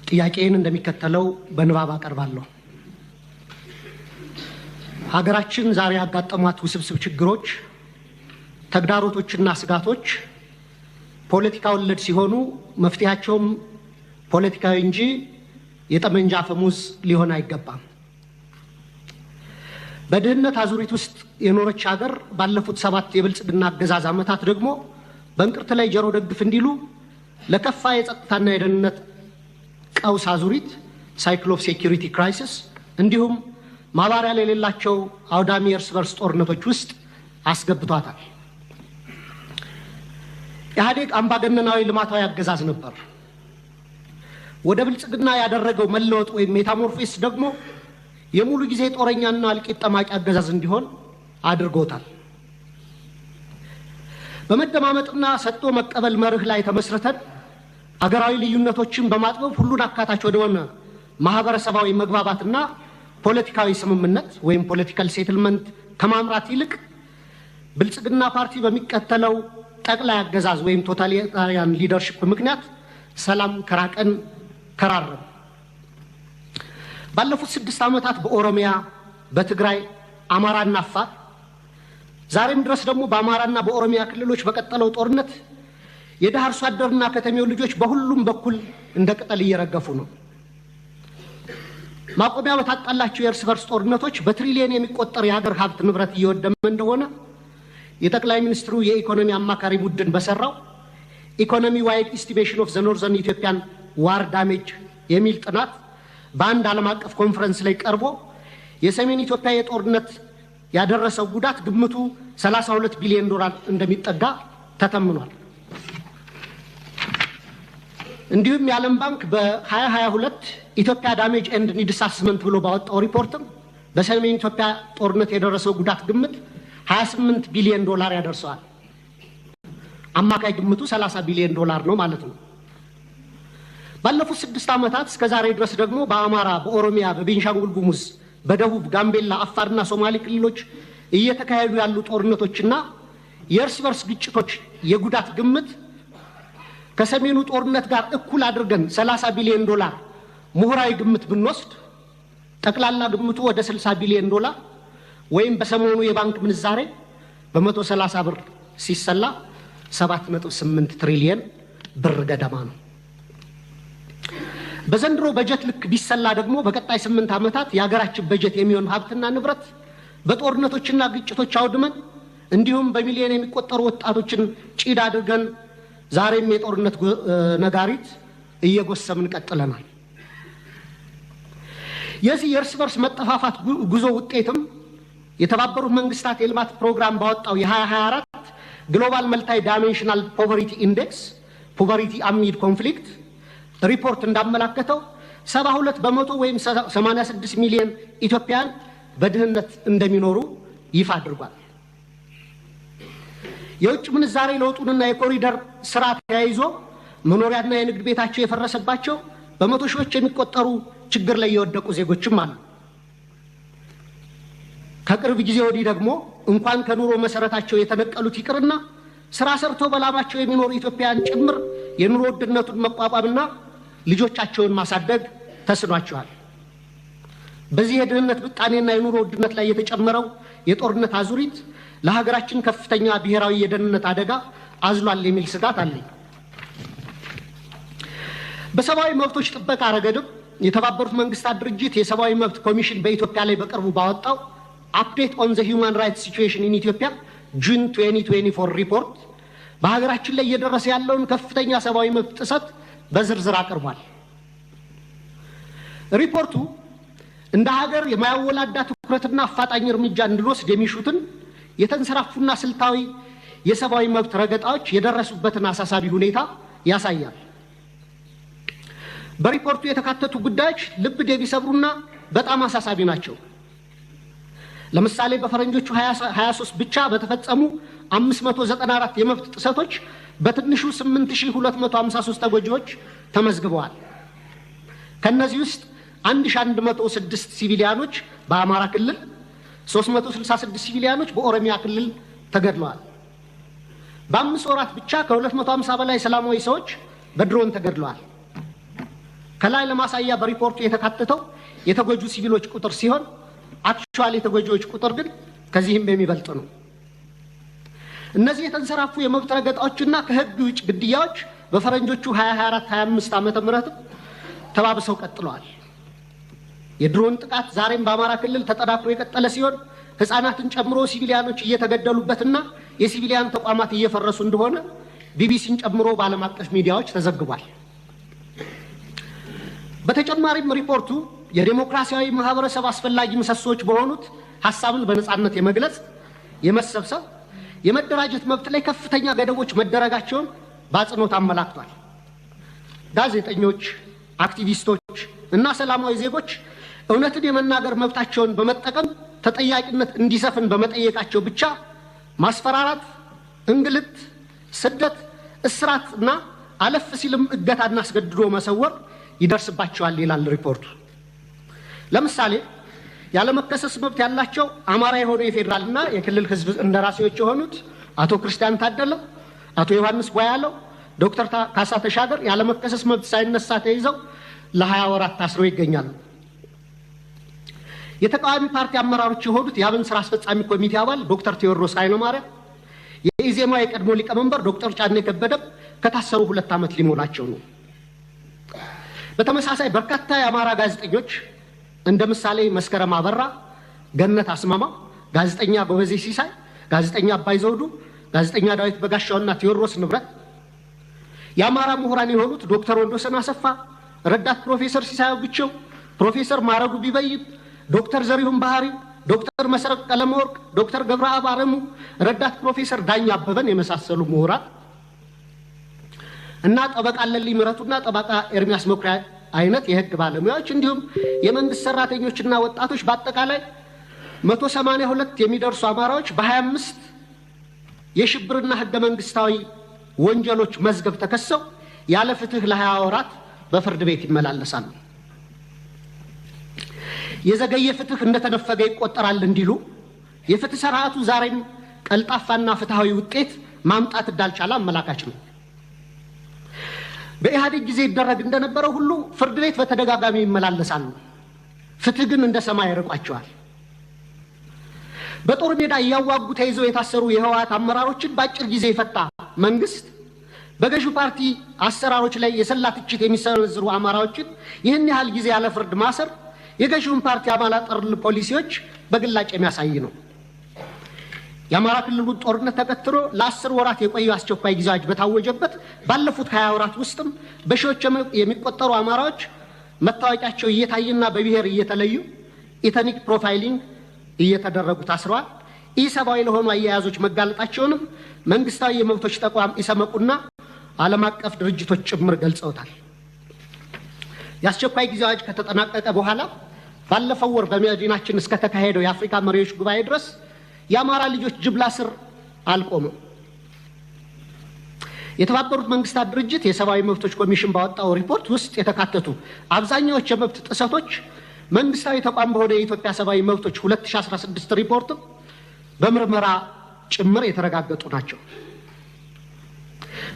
ጥያቄዬን እንደሚከተለው በንባብ አቀርባለሁ። ሀገራችን ዛሬ ያጋጠሟት ውስብስብ ችግሮች፣ ተግዳሮቶችና ስጋቶች ፖለቲካ ወለድ ሲሆኑ መፍትሄያቸውም ፖለቲካዊ እንጂ የጠመንጃ አፈሙዝ ሊሆን አይገባም። በድህነት አዙሪት ውስጥ የኖረች ሀገር ባለፉት 7 የብልጽግና አገዛዝ ዓመታት ደግሞ በእንቅርት ላይ ጆሮ ደግፍ እንዲሉ ለከፋ የጸጥታና የደህንነት ቀውስ አዙሪት፣ cycle of security crisis፣ እንዲሁም ማባሪያ ለሌላቸው አውዳሚ የእርስ በርስ ጦርነቶች ውስጥ አስገብቷታል። ኢህአዴግ አምባገነናዊ ልማታዊ አገዛዝ ነበር። ወደ ብልጽግና ያደረገው መለወጥ ወይም metamorphosis ደግሞ የሙሉ ጊዜ ጦረኛና እልቂት ጠማቂ አገዛዝ እንዲሆን አድርጎታል። በመደማመጥና ሰጥቶ መቀበል መርህ ላይ ተመስርተን አገራዊ ልዩነቶችን በማጥበብ ሁሉን አካታች ወደሆነ ማህበረሰባዊ መግባባትና ፖለቲካዊ ስምምነት ወይም political settlement ከማምራት ይልቅ ብልጽግና ፓርቲ በሚከተለው ጠቅላይ አገዛዝ ወይም totalitarian leadership ምክንያት ሰላም ከራቀን ከራረም። ባለፉት 6 ዓመታት በኦሮሚያ፣ በትግራይ፣ አማራና አፋር፣ ዛሬም ድረስ ደግሞ በአማራና በኦሮሚያ ክልሎች በቀጠለው ጦርነት የድሃ አርሶ አደርና ከተሜው ልጆች በሁሉም በኩል እንደ ቅጠል እየረገፉ ነው። ማቆሚያ በታጣላቸው የእርስ በርስ ጦርነቶች በትሪሊየን የሚቆጠር የሀገር ሀብት ንብረት እየወደመ እንደሆነ የጠቅላይ ሚኒስትሩ የኢኮኖሚ አማካሪ ቡድን በሰራው "Economy Wide Estimation of the Northern Ethiopian War Damage" የሚል ጥናት በአንድ ዓለም አቀፍ ኮንፈረንስ ላይ ቀርቦ የሰሜን ኢትዮጵያ የጦርነት ያደረሰው ጉዳት ግምቱ 32 ቢሊዮን ዶላር እንደሚጠጋ ተተምኗል። እንዲሁም የዓለም ባንክ በ2022 "Ethiopia Damage and Needs Assessment" ብሎ ባወጣው ሪፖርትም በሰሜን ኢትዮጵያ ጦርነት የደረሰው ጉዳት ግምት 28 ቢሊዮን ዶላር ያደርሰዋል። አማካይ ግምቱ 30 ቢሊዮን ዶላር ነው ማለት ነው። ባለፉት 6 ዓመታት እስከ ዛሬ ድረስ ደግሞ በአማራ፣ በኦሮሚያ፣ በቤንሻንጉል ጉሙዝ፣ በደቡብ፣ ጋምቤላ፣ አፋርና ሶማሌ ክልሎች እየተካሄዱ ያሉ ጦርነቶችና የእርስ በርስ ግጭቶች የጉዳት ግምት ከሰሜኑ ጦርነት ጋር እኩል አድርገን 30 ቢሊዮን ዶላር ምሁራዊ ግምት ብንወስድ ጠቅላላ ግምቱ ወደ 60 ቢሊዮን ዶላር ወይም በሰሞኑ የባንክ ምንዛሬ በ130 ብር ሲሰላ 7.8 ትሪሊየን ብር ገደማ ነው። በዘንድሮ በጀት ልክ ቢሰላ ደግሞ በቀጣይ 8 ዓመታት የሀገራችን በጀት የሚሆን ሀብትና ንብረት በጦርነቶችና ግጭቶች አውድመን እንዲሁም በሚሊዮን የሚቆጠሩ ወጣቶችን ጭድ አድርገን ዛሬም የጦርነት ነጋሪት እየጎሰምን ቀጥለናል። የዚህ የእርስ በርስ መጠፋፋት ጉዞ ውጤትም የተባበሩት መንግስታት የልማት ፕሮግራም ባወጣው የ2024 Global Multidimensional Poverty Index Poverty Amid Conflict ሪፖርት እንዳመላከተው 72% ወይም 86 ሚሊዮን ኢትዮጵያን በድህነት እንደሚኖሩ ይፋ አድርጓል። የውጭ ምንዛሬ ለውጡንና የኮሪደር ስራ ተያይዞ መኖሪያና የንግድ ቤታቸው የፈረሰባቸው በመቶ ሺዎች የሚቆጠሩ ችግር ላይ የወደቁ ዜጎችም አሉ። ከቅርብ ጊዜ ወዲህ ደግሞ እንኳን ከኑሮ መሰረታቸው የተነቀሉት ይቅርና ስራ ሰርተው በላባቸው የሚኖሩ ኢትዮጵያውያን ጭምር የኑሮ ውድነቱን መቋቋምና ልጆቻቸውን ማሳደግ ተስኗቸዋል። በዚህ የድህነት ምጣኔና የኑሮ ውድነት ላይ የተጨመረው የጦርነት አዙሪት ለሀገራችን ከፍተኛ ብሔራዊ የደህንነት አደጋ አዝሏል የሚል ስጋት አለኝ። በሰብአዊ መብቶች ጥበቃ ረገድም የተባበሩት መንግስታት ድርጅት የሰብአዊ መብት ኮሚሽን በኢትዮጵያ ላይ በቅርቡ ባወጣው "Update on the Human Rights Situation in Ethiopia June 2024" ሪፖርት በሀገራችን ላይ እየደረሰ ያለውን ከፍተኛ ሰብአዊ መብት ጥሰት በዝርዝር አቅርቧል። ሪፖርቱ እንደ ሀገር የማያወላዳ ትኩረትና አፋጣኝ እርምጃ እንድንወስድ የሚሹትን የተንሰራፉና ስልታዊ የሰብአዊ መብት ረገጣዎች የደረሱበትን አሳሳቢ ሁኔታ ያሳያል። በሪፖርቱ የተካተቱ ጉዳዮች ልብ የሚሰብሩና በጣም አሳሳቢ ናቸው። ለምሳሌ በፈረንጆቹ 23 ብቻ በተፈጸሙ 594 የመብት ጥሰቶች በትንሹ 8253 ተጎጂዎች ተመዝግበዋል። ከነዚህ ውስጥ 1106 ሲቪሊያኖች በአማራ ክልል፣ 366 ሲቪሊያኖች በኦሮሚያ ክልል ተገድለዋል። በ5 ወራት ብቻ ከ250 በላይ ሰላማዊ ሰዎች በድሮን ተገድለዋል። ከላይ ለማሳያ በሪፖርቱ የተካተተው የተጎጁ ሲቪሎች ቁጥር ሲሆን actual የተጎጂዎች ቁጥር ግን ከዚህም የሚበልጥ ነው። እነዚህ የተንሰራፉ የመብት ረገጣዎችና ከህግ ውጭ ግድያዎች በፈረንጆቹ 2024 25 ዓመተ ምህረትም ተባብሰው ቀጥለዋል። የድሮን ጥቃት ዛሬም በአማራ ክልል ተጠናክሮ የቀጠለ ሲሆን ህፃናትን ጨምሮ ሲቪሊያኖች እየተገደሉበትና የ civilian ተቋማት እየፈረሱ እንደሆነ ቢቢሲን ጨምሮ በዓለም አቀፍ ሚዲያዎች ተዘግቧል። በተጨማሪም ሪፖርቱ የዴሞክራሲያዊ ማህበረሰብ አስፈላጊ ምሰሶዎች በሆኑት ሀሳብን በነፃነት የመግለጽ፣ የመሰብሰብ፣ የመደራጀት መብት ላይ ከፍተኛ ገደቦች መደረጋቸውን በአጽንኦት አመላክቷል። ጋዜጠኞች፣ አክቲቪስቶች እና ሰላማዊ ዜጎች እውነትን የመናገር መብታቸውን በመጠቀም ተጠያቂነት እንዲሰፍን በመጠየቃቸው ብቻ ማስፈራራት፣ እንግልት፣ ስደት፣ እስራት እና አለፍ ሲልም እገታና አስገድዶ መሰወር ይደርስባቸዋል ይላል ሪፖርቱ። ለምሳሌ ያለመከሰስ መብት ያላቸው አማራ የሆኑ የፌዴራልና የክልል ሕዝብ እንደራሴዎች የሆኑት አቶ ክርስቲያን ታደለ፣ አቶ ዮሐንስ ቧያለው፣ ዶክተር ካሳ ተሻገር ያለመከሰስ መብት ሳይነሳ ተይዘው ለ20 ወራት ታስረው ይገኛሉ። የተቃዋሚ ፓርቲ አመራሮች የሆኑት የአብን ስራ አስፈጻሚ ኮሚቴ አባል ዶክተር ቴዎድሮስ ኃይለማርያም፣ የኢዜማ የቀድሞ ሊቀመንበር ዶክተር ጫኔ ከበደም ከታሰሩ 2 ዓመት ሊሞላቸው ነው። በተመሳሳይ በርካታ የአማራ ጋዜጠኞች እንደ ምሳሌ መስከረም አበራ፣ ገነት አስማማው፣ ጋዜጠኛ ጎበዜ ሲሳይ፣ ጋዜጠኛ አባይ ዘውዱ፣ ጋዜጠኛ ዳዊት በጋሻውና ቴዎድሮስ ንብረት፣ የአማራ ምሁራን የሆኑት ዶክተር ወንዶሰን አሰፋ፣ ረዳት ፕሮፌሰር ሲሳይ አውግቸው፣ ፕሮፌሰር ማዕረጉ ቢበይን፣ ዶክተር ዘሪሁን ባህሪ፣ ዶክተር መሰረት ቀለመወርቅ፣ ዶክተር ገብረአብ አረሙ፣ ረዳት ፕሮፌሰር ዳኛ አበበን የመሳሰሉ ምሁራን እና ጠበቃ አለልኝ ምረቱና ጠበቃ ኤርሚያስ መኩሪያ አይነት የህግ ባለሙያዎች እንዲሁም የመንግስት ሰራተኞችና ወጣቶች በአጠቃላይ 182 የሚደርሱ አማራዎች በ25 የሽብርና ህገ መንግስታዊ ወንጀሎች መዝገብ ተከሰው ያለ ፍትህ ለ20 ወራት በፍርድ ቤት ይመላለሳሉ። የዘገየ ፍትህ እንደተነፈገ ይቆጠራል እንዲሉ የፍትህ ስርዓቱ ዛሬም ቀልጣፋና ፍትሐዊ ውጤት ማምጣት እንዳልቻለ አመላካች ነው። በኢህአዴግ ጊዜ ይደረግ እንደነበረው ሁሉ ፍርድ ቤት በተደጋጋሚ ይመላለሳሉ። ፍትህ ግን እንደ ሰማይ ርቋቸዋል። በጦር ሜዳ እያዋጉ ተይዘው የታሰሩ የህወሓት አመራሮችን በአጭር ጊዜ የፈታ መንግስት በገዢው ፓርቲ አሰራሮች ላይ የሰላ ትችት የሚሰነዝሩ አማራዎችን ይህን ያህል ጊዜ ያለ ፍርድ ማሰር የገዢውን ፓርቲ አማራ ጠል ፖሊሲዎች በግላጭ የሚያሳይ ነው። የአማራ ክልሉን ጦርነት ተከትሎ ለ10 ወራት የቆየው አስቸኳይ ጊዜ አዋጅ በታወጀበት ባለፉት 20 ወራት ውስጥም በሺዎች የሚቆጠሩ አማራዎች መታወቂያቸው እየታየና በብሔር እየተለዩ ethnic profiling እየተደረጉ ታስረዋል። ኢሰብአዊ ለሆኑ አያያዞች መጋለጣቸውንም መንግስታዊ የመብቶች ተቋም ኢሰመጉና ዓለም አቀፍ ድርጅቶች ጭምር ገልጸውታል። የአስቸኳይ ጊዜ አዋጅ ከተጠናቀቀ በኋላ ባለፈው ወር በመዲናችን እስከተካሄደው የአፍሪካ መሪዎች ጉባኤ ድረስ የአማራ ልጆች ጅምላ እስር አልቆመም። የተባበሩት መንግስታት ድርጅት የሰብአዊ መብቶች ኮሚሽን ባወጣው ሪፖርት ውስጥ የተካተቱ አብዛኛዎች የመብት ጥሰቶች መንግስታዊ ተቋም በሆነ የኢትዮጵያ ሰብአዊ መብቶች 2016 ሪፖርት በምርመራ ጭምር የተረጋገጡ ናቸው።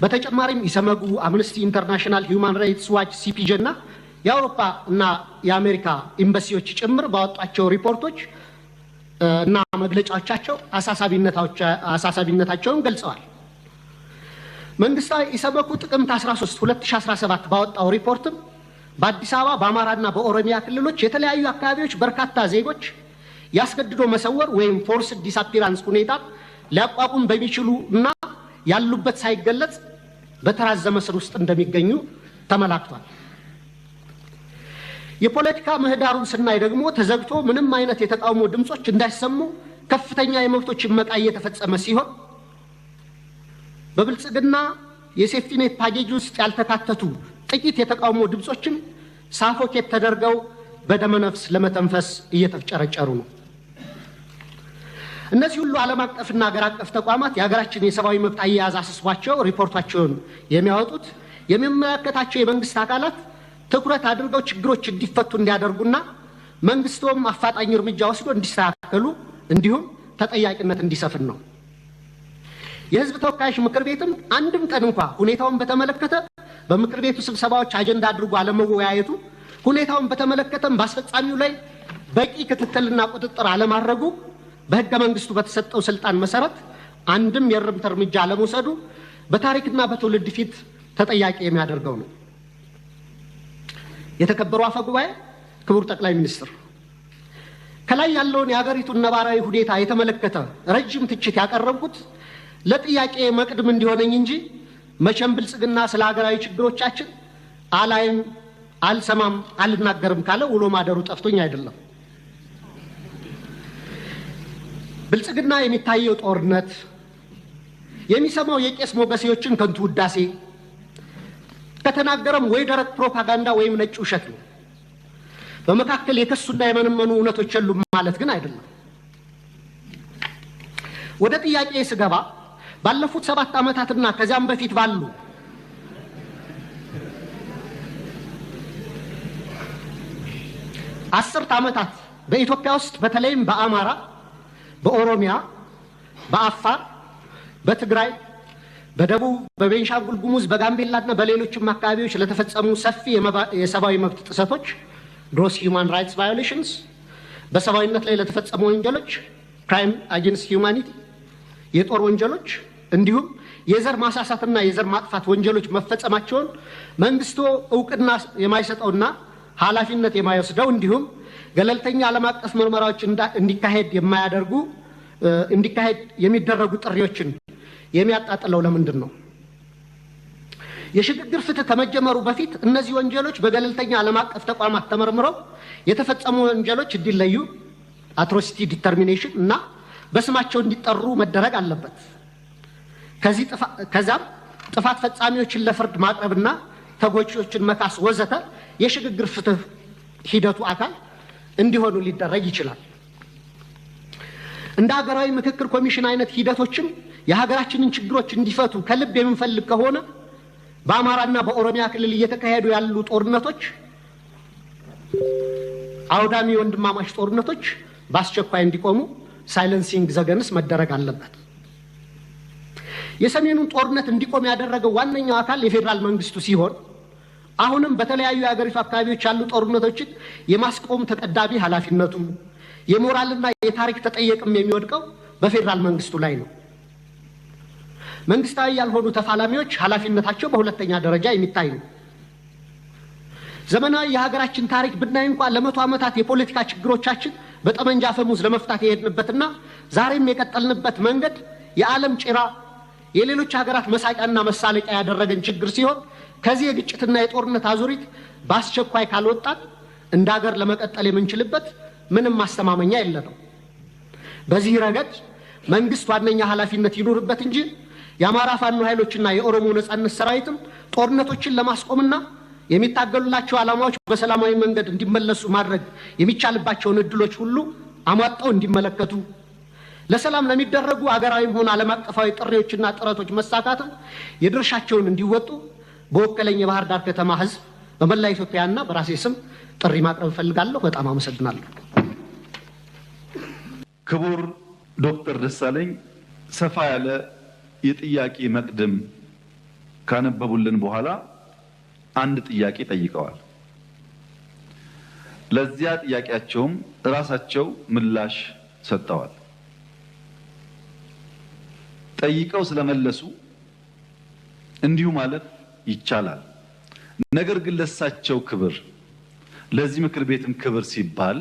በተጨማሪም ኢሰመጉ፣ አምነስቲ ኢንተርናሽናል፣ ሂውማን ራይትስ ዋች፣ ሲፒጄ እና የአውሮፓ እና የአሜሪካ ኤምባሲዎች ጭምር ባወጧቸው ሪፖርቶች እና መግለጫዎቻቸው አሳሳቢነታቸውን ገልጸዋል። መንግስታዊ ኢሰመኮ ጥቅምት 13 2017 ባወጣው ሪፖርትም በአዲስ አበባ፣ በአማራና በኦሮሚያ ክልሎች የተለያዩ አካባቢዎች በርካታ ዜጎች ያስገድዶ መሰወር ወይም forced disappearance ሁኔታ ሊያቋቁም በሚችሉ እና ያሉበት ሳይገለጽ በተራዘመ እስር ውስጥ እንደሚገኙ ተመላክቷል። የፖለቲካ ምህዳሩን ስናይ ደግሞ ተዘግቶ ምንም አይነት የተቃውሞ ድምፆች እንዳይሰሙ ከፍተኛ የመብቶች እመቃ እየተፈጸመ ሲሆን በብልጽግና የ safety net package ውስጥ ያልተካተቱ ጥቂት የተቃውሞ ድምፆችም suffocate ተደርገው በደመነፍስ ለመተንፈስ እየተፍጨረጨሩ ነው። እነዚህ ሁሉ ዓለም አቀፍና ሀገር አቀፍ ተቋማት የሀገራችን የሰብአዊ መብት አያያዝ አሳስቧቸው ሪፖርታቸውን የሚያወጡት የሚመለከታቸው የመንግስት አካላት ትኩረት አድርገው ችግሮች እንዲፈቱ እንዲያደርጉና መንግስቶም አፋጣኝ እርምጃ ወስዶ እንዲስተካከሉ እንዲሁም ተጠያቂነት እንዲሰፍን ነው። የህዝብ ተወካዮች ምክር ቤትም አንድም ቀን እንኳ ሁኔታውን በተመለከተ በምክር ቤቱ ስብሰባዎች አጀንዳ አድርጎ አለመወያየቱ፣ ሁኔታውን በተመለከተም በአስፈጻሚው ላይ በቂ ክትትልና ቁጥጥር አለማድረጉ፣ በሕገ መንግስቱ በተሰጠው ስልጣን መሰረት አንድም የእርምት እርምጃ አለመውሰዱ በታሪክና በትውልድ ፊት ተጠያቂ የሚያደርገው ነው። የተከበሩ አፈ ጉባኤ፣ ክቡር ጠቅላይ ሚኒስትር፣ ከላይ ያለውን የሀገሪቱን ነባራዊ ሁኔታ የተመለከተ ረጅም ትችት ያቀረብኩት ለጥያቄ መቅድም እንዲሆነኝ እንጂ መቼም ብልጽግና ስለ ሀገራዊ ችግሮቻችን አላይም፣ አልሰማም፣ አልናገርም ካለ ውሎ ማደሩ ጠፍቶኝ አይደለም። ብልጽግና የሚታየው ጦርነት፣ የሚሰማው የቄስ ሞገሴዎችን ከንቱ ውዳሴ፣ ከተናገረም ወይ ደረቅ ፕሮፓጋንዳ ወይም ነጭ ውሸት ነው። በመካከል የከሱና የመነመኑ እውነቶች የሉም ማለት ግን አይደለም። ወደ ጥያቄ ስገባ ባለፉት 7 ዓመታትና ከዚያም በፊት ባሉ 10 ዓመታት በኢትዮጵያ ውስጥ በተለይም በአማራ፣ በኦሮሚያ፣ በአፋር፣ በትግራይ፣ በደቡብ፣ በቤንሻንጉል ጉሙዝ፣ በጋምቤላና በሌሎችም አካባቢዎች ለተፈጸሙ ሰፊ የሰብአዊ መብት ጥሰቶች gross human rights violations፣ በሰብአዊነት ላይ ለተፈጸሙ ወንጀሎች crime against humanity፣ የጦር ወንጀሎች እንዲሁም የዘር ማሳሳትና የዘር ማጥፋት ወንጀሎች መፈጸማቸውን መንግስቱ እውቅና የማይሰጠውና ኃላፊነት የማይወስደው እንዲሁም ገለልተኛ ዓለም አቀፍ ምርመራዎች እንዲካሄድ የማያደርጉ እንዲካሄድ የሚደረጉ ጥሪዎችን የሚያጣጥለው ለምንድን ነው? የሽግግር ፍትህ ከመጀመሩ በፊት እነዚህ ወንጀሎች በገለልተኛ ዓለም አቀፍ ተቋማት ተመርምረው የተፈጸሙ ወንጀሎች እንዲለዩ atrocity determination እና በስማቸው እንዲጠሩ መደረግ አለበት። ከዚያም ጥፋት ፈጻሚዎችን ለፍርድ ማቅረብና ተጎጂዎችን መካስ ወዘተ የሽግግር ፍትህ ሂደቱ አካል እንዲሆኑ ሊደረግ ይችላል። እንደ ሀገራዊ ምክክር ኮሚሽን አይነት ሂደቶችም የሀገራችንን ችግሮች እንዲፈቱ ከልብ የምንፈልግ ከሆነ በአማራና በኦሮሚያ ክልል እየተካሄዱ ያሉ ጦርነቶች፣ አውዳሚ ወንድማማች ጦርነቶች በአስቸኳይ እንዲቆሙ silencing the guns መደረግ አለበት። የሰሜኑን ጦርነት እንዲቆም ያደረገው ዋነኛው አካል የፌዴራል መንግስቱ ሲሆን አሁንም በተለያዩ የሀገሪቱ አካባቢዎች ያሉ ጦርነቶችን የማስቆም ተቀዳሚ ኃላፊነቱ የሞራልና የታሪክ ተጠየቅም የሚወድቀው በፌዴራል መንግስቱ ላይ ነው። መንግስታዊ ያልሆኑ ተፋላሚዎች ኃላፊነታቸው በሁለተኛ ደረጃ የሚታይ ነው። ዘመናዊ የሀገራችን ታሪክ ብናይ እንኳን ለ100 ዓመታት የፖለቲካ ችግሮቻችን በጠመንጃ አፈሙዝ ለመፍታት የሄድንበትና ዛሬም የቀጠልንበት መንገድ የዓለም ጭራ የሌሎች ሀገራት መሳቂያና መሳለቂያ ያደረገን ችግር ሲሆን ከዚህ የግጭትና የጦርነት አዙሪት በአስቸኳይ ካልወጣን እንደ ሀገር ለመቀጠል የምንችልበት ምንም ማስተማመኛ የለንም። በዚህ ረገድ መንግስት ዋነኛ ኃላፊነት ይኑርበት እንጂ የአማራ ፋኖ ኃይሎችና የኦሮሞ ነጻነት ሰራዊትም ጦርነቶችን ለማስቆምና የሚታገሉላቸው ዓላማዎች በሰላማዊ መንገድ እንዲመለሱ ማድረግ የሚቻልባቸውን እድሎች ሁሉ አሟጠው እንዲመለከቱ ለሰላም ለሚደረጉ አገራዊም ሆነ ዓለም አቀፋዊ ጥሪዎችና ጥረቶች መሳካትም የድርሻቸውን እንዲወጡ በወከለኝ የባህር ዳር ከተማ ሕዝብ በመላ ኢትዮጵያና በራሴ ስም ጥሪ ማቅረብ እፈልጋለሁ። በጣም አመሰግናለሁ። ክቡር ዶክተር ደሳለኝ ሰፋ ያለ የጥያቄ መቅድም ካነበቡልን በኋላ አንድ ጥያቄ ጠይቀዋል። ለዚያ ጥያቄያቸውም ራሳቸው ምላሽ ሰጥተዋል። ጠይቀው ስለመለሱ እንዲሁ ማለት ይቻላል። ነገር ግን ለሳቸው ክብር፣ ለዚህ ምክር ቤትም ክብር ሲባል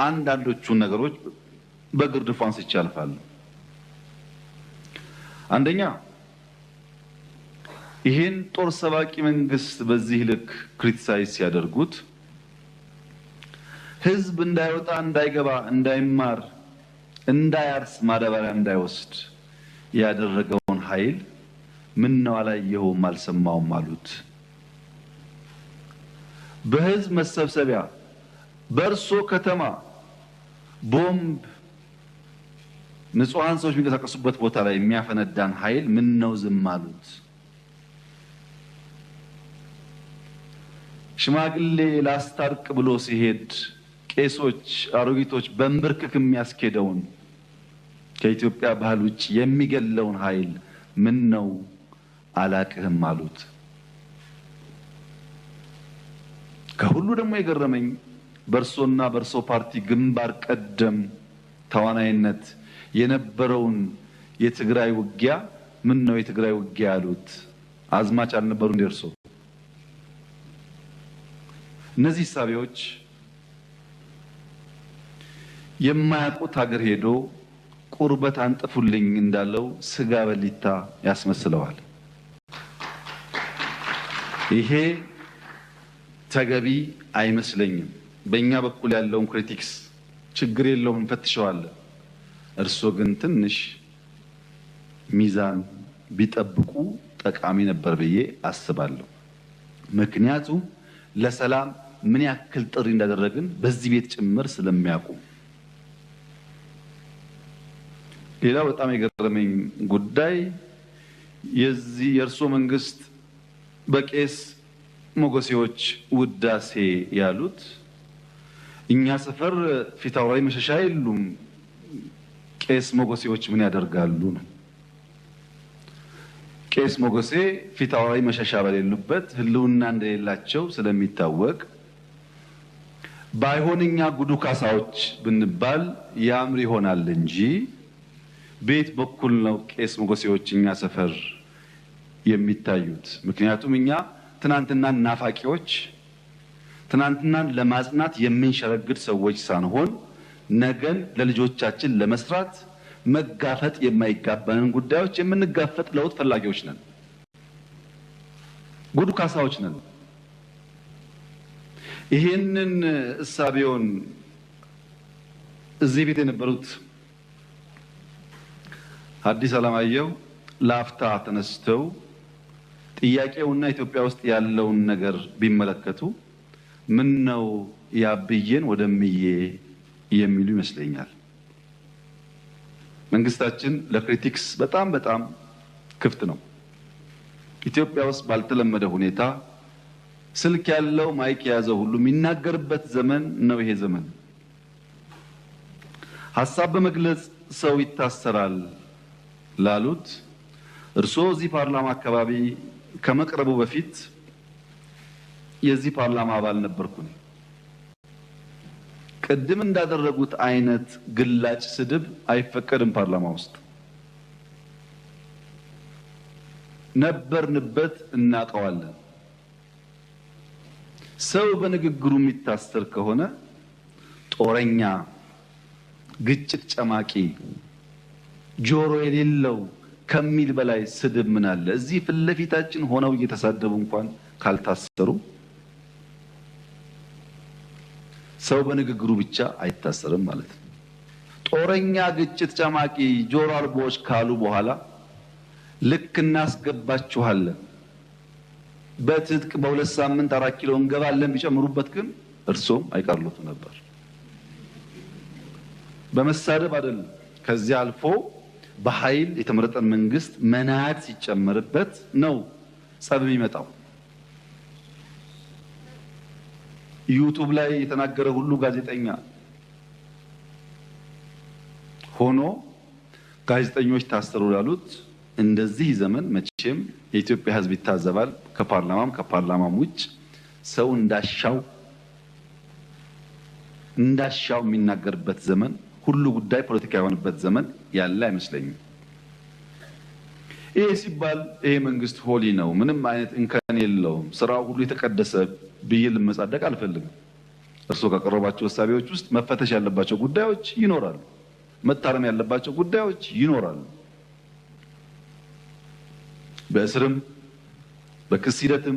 አንዳንዶቹን ነገሮች በግርድፉ አንስቼ አልፋለሁ። አንደኛ፣ ይሄን ጦር ሰባቂ መንግስት በዚህ ልክ criticize ሲያደርጉት ህዝብ እንዳይወጣ፣ እንዳይገባ፣ እንዳይማር፣ እንዳያርስ፣ ማዳበሪያ እንዳይወስድ ያደረገውን ኃይል ምን ነው አላየኸውም አልሰማውም አሉት። በህዝብ መሰብሰቢያ በእርሶ ከተማ ቦምብ ንጹሃን ሰዎች የሚንቀሳቀሱበት ቦታ ላይ የሚያፈነዳን ኃይል ምን ነው ዝም አሉት? ሽማግሌ ላስታርቅ ብሎ ሲሄድ ቄሶች፣ አሮጊቶች በእንብርክክ የሚያስኬደውን ከኢትዮጵያ ባህል ውጭ የሚገለውን ኃይል ምን ነው አላቅህም አሉት? ከሁሉ ደግሞ የገረመኝ በእርሶና በእርሶ ፓርቲ ግንባር ቀደም ተዋናይነት የነበረውን የትግራይ ውጊያ ምን ነው የትግራይ ውጊያ ያሉት አዝማች አልነበሩ እንደ እርሶ? እነዚህ ሳቢዎች የማያውቁት ሀገር ሄዶ ቁርበት አንጥፉልኝ እንዳለው ስጋ በሊታ ያስመስለዋል። ይሄ ተገቢ አይመስለኝም። በእኛ በኩል ያለውን critics ችግር የለውም እንፈትሸዋለን። እርሶ ግን ትንሽ ሚዛን ቢጠብቁ ጠቃሚ ነበር ብዬ አስባለሁ። ምክንያቱም ለሰላም ምን ያክል ጥሪ እንዳደረግን በዚህ ቤት ጭምር ስለሚያውቁ። ሌላው በጣም የገረመኝ ጉዳይ የዚህ የእርሶ መንግስት በቄስ ሞገሴዎች ውዳሴ ያሉት እኛ ሰፈር ፊታውራሪ መሸሻ የሉም፣ ቄስ ሞገሴዎች ምን ያደርጋሉ ነው። ቄስ ሞገሴ ፊታውራሪ መሸሻ በሌሉበት ህልውና እንደሌላቸው ስለሚታወቅ ባይሆን እኛ ጉዱ ካሳዎች ብንባል ያምር ይሆናል እንጂ ቤት በኩል ነው ቄስ ሞገሴዎች እኛ ሰፈር የሚታዩት። ምክንያቱም እኛ ትናንትና ናፋቂዎች፣ ትናንትናን ለማጽናት የምንሸረግድ ሰዎች ሳንሆን ነገን ለልጆቻችን ለመስራት መጋፈጥ የማይጋባንን ጉዳዮች የምንጋፈጥ ለውጥ ፈላጊዎች ነን። ጉዱ ካሳዎች ነን። ይሄንን እሳቤውን እዚህ ቤት የነበሩት ሐዲስ ዓለማየሁ ላፍታ ተነስተው ጥያቄውና ኢትዮጵያ ውስጥ ያለውን ነገር ቢመለከቱ ምን ነው ያብዬን ወደምዬ የሚሉ ይመስለኛል። መንግስታችን ለክሪቲክስ በጣም በጣም ክፍት ነው። ኢትዮጵያ ውስጥ ባልተለመደ ሁኔታ ስልክ ያለው ማይክ የያዘው ሁሉ የሚናገርበት ዘመን ነው ይሄ ዘመን። ሐሳብ በመግለጽ ሰው ይታሰራል ላሉት እርሶ እዚህ ፓርላማ አካባቢ ከመቅረቡ በፊት የዚህ ፓርላማ አባል ነበርኩኝ። ቅድም እንዳደረጉት አይነት ግላጭ ስድብ አይፈቀድም ፓርላማ ውስጥ። ነበርንበት፣ እናውቀዋለን። ሰው በንግግሩ የሚታሰር ከሆነ ጦረኛ፣ ግጭት ጨማቂ፣ ጆሮ የሌለው ከሚል በላይ ስድብ ምን አለ? እዚህ ፊት ለፊታችን ሆነው እየተሳደቡ እንኳን ካልታሰሩ ሰው በንግግሩ ብቻ አይታሰርም ማለት ነው። ጦረኛ፣ ግጭት ጨማቂ፣ ጆሮ አልቦዎች ካሉ በኋላ ልክ እናስገባችኋለን፣ በትጥቅ በ2 ሳምንት 4 ኪሎ እንገባለን ቢጨምሩበት ግን እርሶም አይቀርሉትም ነበር። በመሳደብ አይደለም፣ ከዚያ አልፎ በኃይል የተመረጠን መንግስት መናድ ሲጨመርበት ነው ጸብ የሚመጣው። ዩቲዩብ ላይ የተናገረ ሁሉ ጋዜጠኛ ሆኖ ጋዜጠኞች ታሰሩ ላሉት እንደዚህ ዘመን መቼም የኢትዮጵያ ሕዝብ ይታዘባል። ከፓርላማም ከፓርላማም ውጭ ሰው እንዳሻው የሚናገርበት ዘመን፣ ሁሉ ጉዳይ ፖለቲካ የሆነበት ዘመን ያለ አይመስለኝም። ይሄ ሲባል ይሄ መንግስት ሆሊ ነው፣ ምንም አይነት እንከን የለውም፣ ስራው ሁሉ የተቀደሰ ብዬ ልመጻደቅ አልፈልግም። እርሶ ካቀረባቸው እሳቤዎች ውስጥ መፈተሽ ያለባቸው ጉዳዮች ይኖራሉ፣ መታረም ያለባቸው ጉዳዮች ይኖራሉ። በእስርም በክስ ሂደትም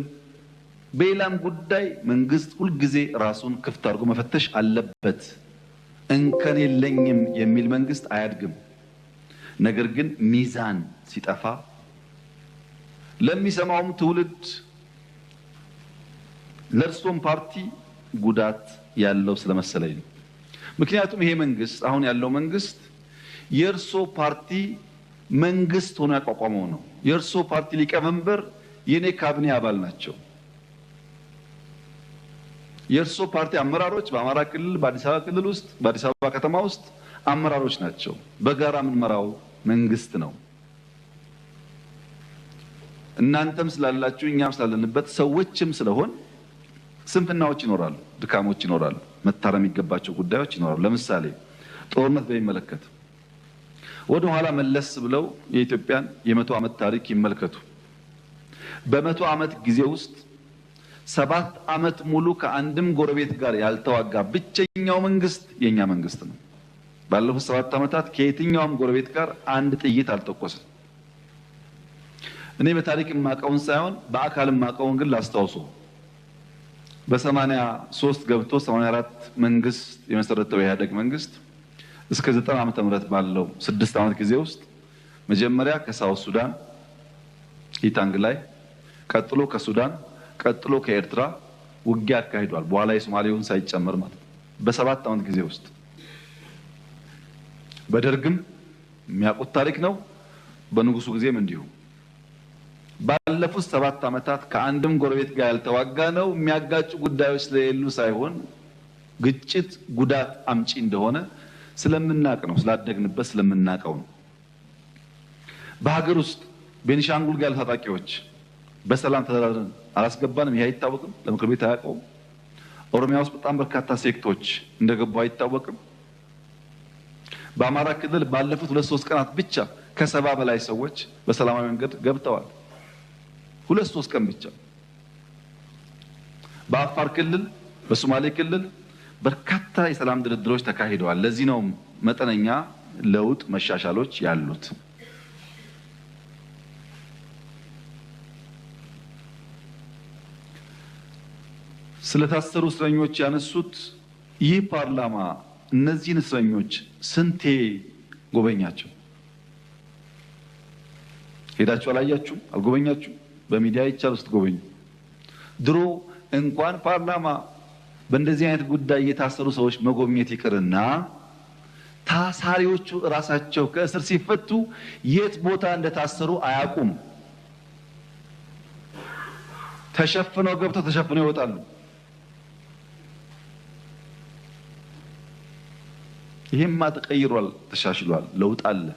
በሌላም ጉዳይ መንግስት ሁልጊዜ ራሱን ክፍት አድርጎ መፈተሽ አለበት። እንከን የለኝም የሚል መንግስት አያድግም። ነገር ግን ሚዛን ሲጠፋ ለሚሰማውም ትውልድ ለእርሶም ፓርቲ ጉዳት ያለው ስለመሰለኝ ነው። ምክንያቱም ይሄ መንግስት አሁን ያለው መንግስት የእርሶ ፓርቲ መንግስት ሆኖ ያቋቋመው ነው። የእርሶ ፓርቲ ሊቀመንበር የኔ ካቢኔ አባል ናቸው። የእርሶ ፓርቲ አመራሮች በአማራ ክልል፣ በአዲስ አበባ ክልል ውስጥ፣ በአዲስ አበባ ከተማ ውስጥ አመራሮች ናቸው። በጋራ የምንመራው መንግስት ነው። እናንተም ስላላችሁ እኛም ስላለንበት ሰዎችም ስለሆን ስንፍናዎች ይኖራሉ፣ ድካሞች ይኖራሉ፣ መታረም የሚገባቸው ጉዳዮች ይኖራሉ። ለምሳሌ ጦርነት በሚመለከት ወደ ኋላ መለስ ብለው የኢትዮጵያን የ100 ዓመት ታሪክ ይመልከቱ። በ100 ዓመት ጊዜ ውስጥ 7 ዓመት ሙሉ ከአንድም ጎረቤት ጋር ያልተዋጋ ብቸኛው መንግስት የኛ መንግስት ነው። ባለፉት 7 ዓመታት ከየትኛውም ጎረቤት ጋር አንድ ጥይት አልተኮስም። እኔ በታሪክ የማውቀውን ሳይሆን በአካል የማውቀውን ግን ላስታውሶ። በ83 ገብቶ 84 መንግስት የመሰረተው የኢህአዴግ መንግስት እስከ 90 ዓመተ ምህረት ባለው 6 ዓመት ጊዜ ውስጥ መጀመሪያ ከ South Sudan ኢታንግ ላይ፣ ቀጥሎ ከሱዳን፣ ቀጥሎ ከኤርትራ ውጊያ አካሂዷል። በኋላ የሶማሌውን ሳይጨምር ማለት ነው። በ7 ዓመት ጊዜ ውስጥ በደርግም የሚያውቁት ታሪክ ነው። በንጉሱ ጊዜም እንዲሁ። ባለፉት 7 ዓመታት ከአንድም ጎረቤት ጋር ያልተዋጋ ነው የሚያጋጩ ጉዳዮች ስለሌሉ ሳይሆን ግጭት ጉዳት አምጪ እንደሆነ ስለምናቅ ነው፣ ስላደግንበት ስለምናቀው ነው። በሀገር ውስጥ ቤኒሻንጉል ጋር ያሉ ታጣቂዎች በሰላም ተደራድረን አላስገባንም። ይሄ አይታወቅም፣ ለምክር ቤት አያውቀውም። ኦሮሚያ ውስጥ በጣም በርካታ sect ኦች እንደገቡ አይታወቅም። በአማራ ክልል ባለፉት 2-3 ቀናት ብቻ ከ70 በላይ ሰዎች በሰላማዊ መንገድ ገብተዋል። 2-3 ቀን ብቻ። በአፋር ክልል፣ በሶማሌ ክልል በርካታ የሰላም ድርድሮች ተካሂደዋል። ለዚህ ነው መጠነኛ ለውጥ መሻሻሎች ያሉት። ስለታሰሩ እስረኞች ያነሱት ይህ ፓርላማ እነዚህን እስረኞች ስንቴ ጎበኛቸው? ሄዳችሁ አላያችሁም? አልጎበኛችሁም? በሚዲያ ይቻል ስትጎበኙ። ድሮ እንኳን ፓርላማ በእንደዚህ አይነት ጉዳይ የታሰሩ ሰዎች መጎብኘት ይቅርና ታሳሪዎቹ ራሳቸው ከእስር ሲፈቱ የት ቦታ እንደታሰሩ አያውቁም። ተሸፍነው ገብተው ተሸፍነው ይወጣሉ። ይሄማ ተቀይሯል፣ ተሻሽሏል፣ ለውጥ አለ።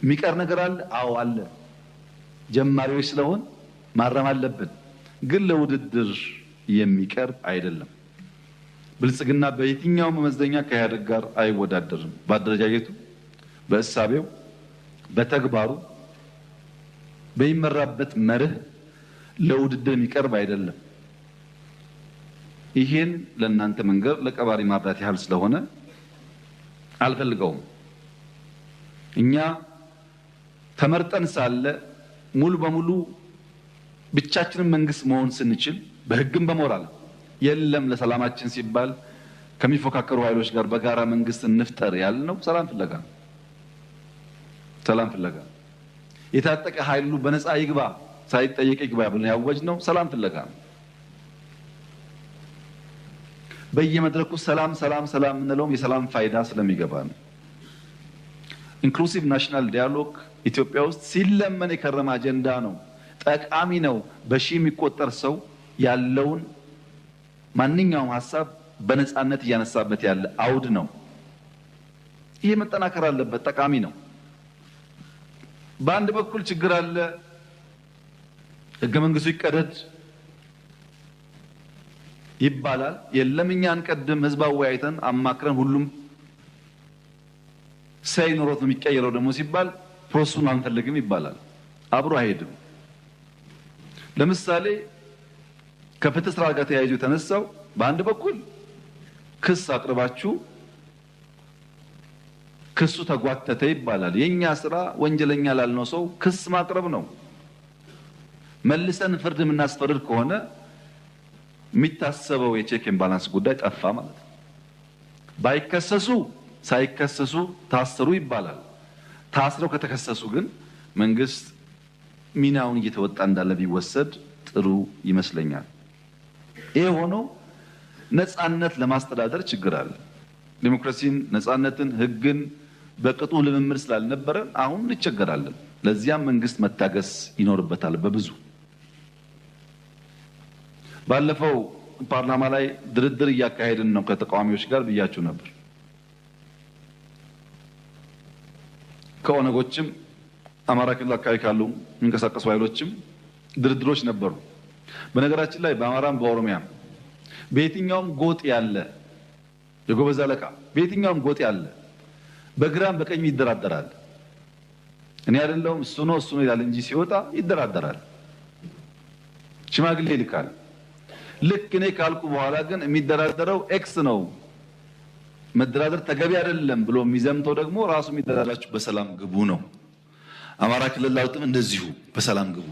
የሚቀር ነገር አለ? አዎ አለ። ጀማሪዎች ስለሆን ማረም አለብን፣ ግን ለውድድር የሚቀርብ አይደለም። ብልጽግና በየትኛው መመዘኛ ከኢህአዴግ ጋር አይወዳደርም። በአደረጃጀቱ፣ በእሳቤው፣ በተግባሩ፣ በሚመራበት መርህ ለውድድር የሚቀርብ አይደለም። ይሄን ለእናንተ መንገር ለቀባሪ ማብራት ያህል ስለሆነ አልፈልገውም። እኛ ተመርጠን ሳለ ሙሉ በሙሉ ብቻችንን መንግስት መሆን ስንችል በህግም በሞራል የለም ለሰላማችን ሲባል ከሚፎካከሩ ኃይሎች ጋር በጋራ መንግስት እንፍጠር ያልነው ሰላም ፍለጋ ነው። ሰላም ፍለጋ የታጠቀ ኃይሉ በነፃ ይግባ ሳይጠየቅ ይግባ ብለን ያወጅነው ሰላም ፍለጋ ነው። በየመድረኩ ሰላም ሰላም ሰላም የምንለውም የሰላም ፋይዳ ስለሚገባ ነው። Inclusive national dialogue ኢትዮጵያ ውስጥ ሲለመን የከረመ አጀንዳ ነው። ጠቃሚ ነው። በሺህ የሚቆጠር ሰው ያለውን ማንኛውም ሀሳብ በነፃነት እያነሳበት ያለ አውድ ነው። ይሄ መጠናከር አለበት። ጠቃሚ ነው። በአንድ በኩል ችግር አለ፣ ህገ መንግስቱ ይቀደድ ይባላል። የለም እኛ አንቀድም፣ ህዝብ አወያይተን አማክረን ሁሉም say ኖሮት ነው የሚቀየረው ደግሞ ሲባል process ኡን አንፈልግም ይባላል። አብሮ አይሄድም። ለምሳሌ ከፍትህ ስርዓት ጋር ተያይዞ የተነሳው በአንድ በኩል ክስ አቅርባችሁ ክሱ ተጓተተ ይባላል። የኛ ስራ ወንጀለኛ ላልነው ሰው ክስ ማቅረብ ነው። መልሰን ፍርድ የምናስፈርድ ከሆነ የሚታሰበው የ check and balance ጉዳይ ጠፋ ማለት ነው። ባይከሰሱ ሳይከሰሱ ታሰሩ ይባላል። ታስረው ከተከሰሱ ግን መንግስት ሚናውን እየተወጣ እንዳለ ቢወሰድ ጥሩ ይመስለኛል። ይሄ ሆኖ ነፃነት ለማስተዳደር ችግር አለ። ዲሞክራሲን፣ ነፃነትን፣ ህግን በቅጡ ልምምድ ስላልነበረ አሁን እንቸገራለን። ለዚያም መንግስት መታገስ ይኖርበታል በብዙ። ባለፈው ፓርላማ ላይ ድርድር እያካሄድን ነው ከተቃዋሚዎች ጋር ብያችሁ ነበር። ከኦነጎችም አማራ ክልል አካባቢ ካሉ የሚንቀሳቀሱ ኃይሎችም ድርድሮች ነበሩ። በነገራችን ላይ በአማራም በኦሮሚያም በየትኛውም ጎጥ ያለ የጎበዝ አለቃ፣ በየትኛውም ጎጥ ያለ በግራም በቀኝም ይደራደራል። እኔ አይደለሁም እሱ ነው እሱ ነው ይላል እንጂ ሲወጣ ይደራደራል። ሽማግሌ ይልካል። ልክ እኔ ካልኩ በኋላ ግን የሚደራደረው X ነው፣ መደራደር ተገቢ አይደለም ብሎ የሚዘምተው ደግሞ ራሱ የሚደራደራችሁ በሰላም ግቡ ነው። አማራ ክልል ላሉትም እንደዚሁ በሰላም ግቡ።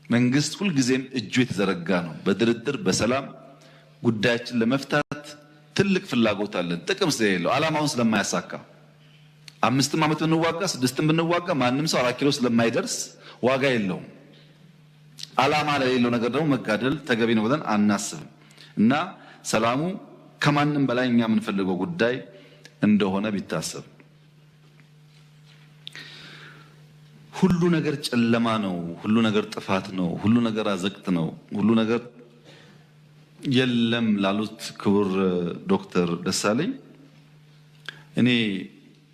መንግስት ሁልጊዜም እጁ የተዘረጋ ነው። በድርድር በሰላም ጉዳያችን ለመፍታት ትልቅ ፍላጎት አለን። ጥቅም ስለሌለው፣ ዓላማውን ስለማያሳካ፣ 5ም ዓመት ብንዋጋ 6ም ብንዋጋ ማንም ሰው 4 ኪሎ ስለማይደርስ ዋጋ የለውም። ዓላማ ለሌለው ነገር ደግሞ መጋደል ተገቢ ነው ብለን አናስብም እና ሰላሙ ከማንም በላይ እኛ የምንፈልገው ጉዳይ እንደሆነ ቢታሰብ። ሁሉ ነገር ጨለማ ነው፣ ሁሉ ነገር ጥፋት ነው፣ ሁሉ ነገር አዘቅት ነው፣ ሁሉ ነገር የለም ላሉት ክቡር ዶክተር ደሳለኝ እኔ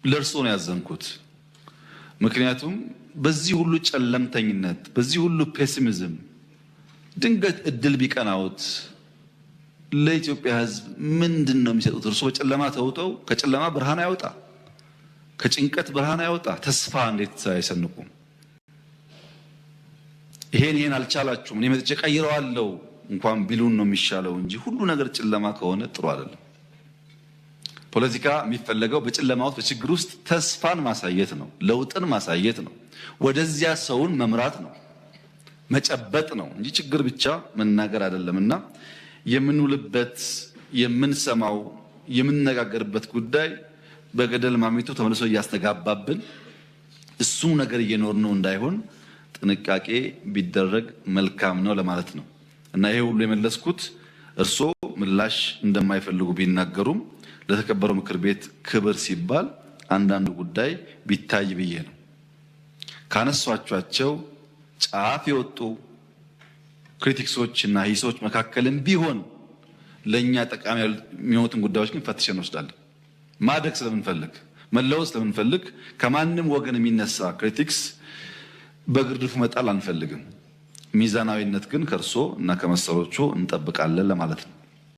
ለእርሶ ነው ያዘንኩት። ምክንያቱም በዚህ ሁሉ ጨለምተኝነት፣ በዚህ ሁሉ pessimism ድንገት እድል ቢቀናውት ለኢትዮጵያ ሕዝብ ምንድን ነው የሚሰጡት? እርሶ በጨለማ ተውጠው ከጨለማ ብርሃን አይወጣ፣ ከጭንቀት ብርሃን አይወጣ፣ ተስፋ እንዴት አይሰንቁም? ይሄን አልቻላችሁም፣ እኔ መጥቼ ቀይረዋለሁ እንኳን ቢሉን ነው የሚሻለው እንጂ ሁሉ ነገር ጨለማ ከሆነ ጥሩ አይደለም። ፖለቲካ የሚፈለገው በጨለማ ውስጥ፣ በችግር ውስጥ ተስፋን ማሳየት ነው፣ ለውጥን ማሳየት ነው፣ ወደዚያ ሰውን መምራት ነው፣ መጨበጥ ነው እንጂ ችግር ብቻ መናገር አይደለም። እና የምንውልበት፣ የምንሰማው፣ የምንነጋገርበት ጉዳይ በገደል ማሚቶ ተመልሶ እያስተጋባብን እሱ ነገር እየኖር ነው እንዳይሆን ጥንቃቄ ቢደረግ መልካም ነው ለማለት ነው። እና ይሄ ሁሉ የመለስኩት እርስዎ ምላሽ እንደማይፈልጉ ቢናገሩም ለተከበረው ምክር ቤት ክብር ሲባል አንዳንዱ ጉዳይ ቢታይ ብዬ ነው። ካነሷቸው ጫፍ የወጡ critics ኦች እና ሂሶች መካከልም ቢሆን ለእኛ ጠቃሚ የሚሆኑትን ጉዳዮች ግን ፈትሸን እንወስዳለን። ማደግ ስለምንፈልግ፣ መለወጥ ስለምንፈልግ ከማንም ወገን የሚነሳ critics በግርድፉ መጣል አንፈልግም። ሚዛናዊነት ግን ከእርሶ እና ከመሰሎቹ እንጠብቃለን ለማለት ነው።